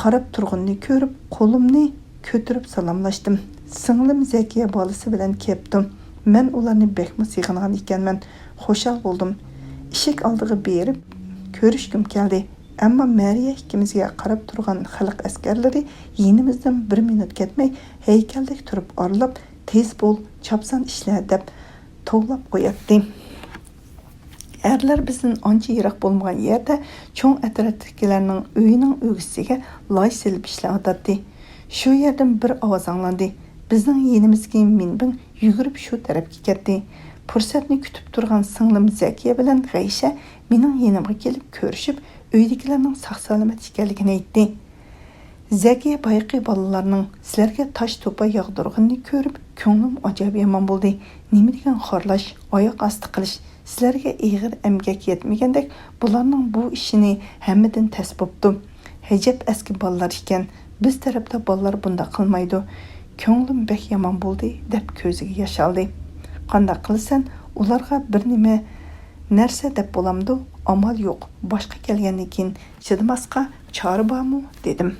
قاراپ تۇرغىنىنى كۆرۈپ، قولۇمنى كۆتۈرۈپ سالاملاشتىم. سىڭلىم زەكىيە بالىسى بىلەن كەپتۇ. مەن ئۇلارنى بەكمۇ سېغىنغان ئىكەنمەن. خۇشال بولدۇم. ئىشىك ئالدىغا بېرىپ كۆرۈشكۈم كەلدى. ئەمما مەرىيە ئىككىمىزگە قاراپ تۇرغان خەلق ئەسكەرلىرى يېنىمىزدىن بىر مىنۇت كەتمەي ھەيكەلدەك تۇرۇپ ئارىلاپ، «تېز بول، چاپسان ئىشلە» دەپ توۋلاپ قوياتتى. ئەرلەر بىزدىن ئانچە يىراق بولمىغان يەردە چوڭ ئەترەتتىكىلەرنىڭ ئۆيىنىڭ ئۆگزىسىگە لاي سېلىپ ئىشلەۋاتاتتى. شۇ يەردىن بىر ئاۋاز ئاڭلاندى. بىزنىڭ يېنىمىزدىكى مىنبىڭ يۈگۈرۈپ شۇ تەرەپكە كەتتى. پۇرسەتنى كۈتۈپ تۇرغان سىڭلىم زەكىيە بىلەن غەيشە مېنىڭ يېنىمغا كېلىپ كۆرۈشۈپ، ئۆيدىكىلەرنىڭ ساق-سالامەت ئىكەنلىكىنى ئېيتتى. زەكىيە بايىقى بالىلارنىڭ سىلەرگە تاش-توپا ياغدۇرغىنىنى كۆرۈپ، كۆڭلۈم ئاجايىپ يامان بولدى. نېمە دېگەن خارلاش، ئاياق ئاستى قىلىش، سىلەرگە ئېغىر ئەمگەك يەتمىگەندەك، بۇلارنىڭ بۇ ئىشىنى ھەممىدىن تەس بوپتۇ. ھەجەپ ئەسكى بالىلار ئىكەن، بىز تەرەپتە بالىلار بۇنداق قىلمايدۇ. كۆڭلۈم بەك يامان بولدى، دەپ كۆزىگە ياش ئالدى. قانداق قىلىسەن، ئۇلارغا بىر نېمە نەرسە دەپ بولامدۇ؟ ئامال يوق، باشقا كەلگەندىن كېيىن چىدىماسقا چارە بارمۇ؟ دېدىم.